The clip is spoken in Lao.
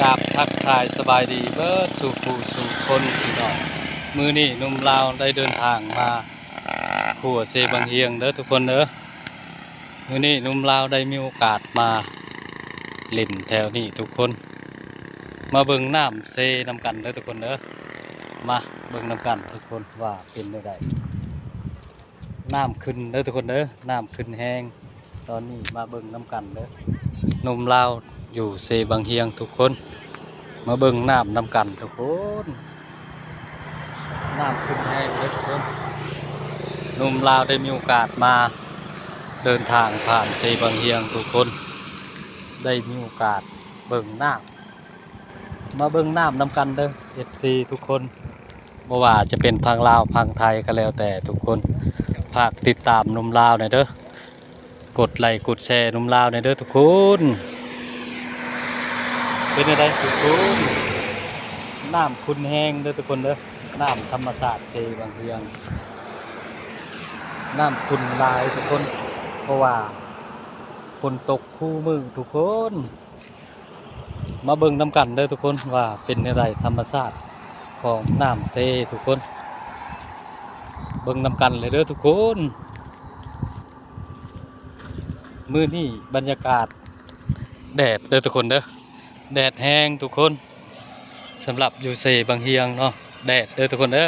ກາບທັກທາຍສະບາຍດີເບິດສູ່ຜູ້ສູ່ຄົນພີ່ນ້ອງ. ມື້ນີ້ໜຸ່ມລາວໄດ້ເດີນທາງມາຂົວເຊບັງຮຽງເດີທຸກຄົນເດີ. ມື້ນີ້ໜຸ່ມລາວໄດ້ມີໂອກາດມາຫຼິ້ນແຖວນີ້ທຸກຄົນ. ມາເບິ່ງນ້ຳເຊນຳກັນເດີທຸກຄົນເດີ. ມາເບິ່ງນຳກັນທຸກຄົນວ່າເປັນແນວໃດ. ນ້ຳຂຶ້ນເດີທຸກຄົນເດີ, ນ້ຳຂຶ້ນແຮງ. ຕອນນີ້ມາເບິ່ງນຳກັນເດີ. ໜຸ່ມລາວຢູ່ເຊບັງຮຽງທຸກຄົນ. ມາເບິ່ງນ້ຳນຳກັນທຸກຄົນ. ນ້ຳຂຶ້ນແຮງເດີທຸກຄົນ. ໜຸ່ມລາວໄດ້ມີໂອກາດມາເດີນທາງຜ່ານເຊບັງຮຽງທຸກຄົນ. ໄດ້ມີໂອກາດເບິ່ງນ້ຳ. ມາເບິ່ງນ້ຳນຳກັນເດີ ເອັຟຊີ ທຸກຄົນ. ບໍ່ວ່າຈະເປັນຝັ່ງລາວຝັ່ງໄທກໍແລ້ວແຕ່ທຸກຄົນ, ຝາກຕິດຕາມໜຸ່ມລາວແດ່ເດີ. ກົດໄລກົດແຊໜຸ່ມລາວແດ່ເດີທຸກຄົນ. ເປັນຈັ່ງໃດທຸກຄົນ? ນ້ຳຂຸ້ນແຮງເດີທຸກຄົນເດີ. ນ້ຳທຳມະຊາດເຊບັງຮຽງ. ນ້ຳຂຸ້ນຫຼາຍທຸກຄົນ, ເພາະວ່າຝົນຕົກຄູ່ມື້ທຸກຄົນ. ມາເບິ່ງນຳກັນເດີທຸກຄົນວ່າເປັນແນວໃດທຳມະຊາດຂອງນ້ຳເຊທຸກຄົນ. ເບິ່ງນຳກັນເລີຍເດີທຸກຄົນ. ມື້ນີ້ບັນຍາກາດແດດເດີທຸກຄົນເດີ, ແດດແຮງທຸກຄົນ. ສຳລັບຢູ່ເຊບັງຮຽງເນາະ, ແດດເດີທຸກຄົນເດີ.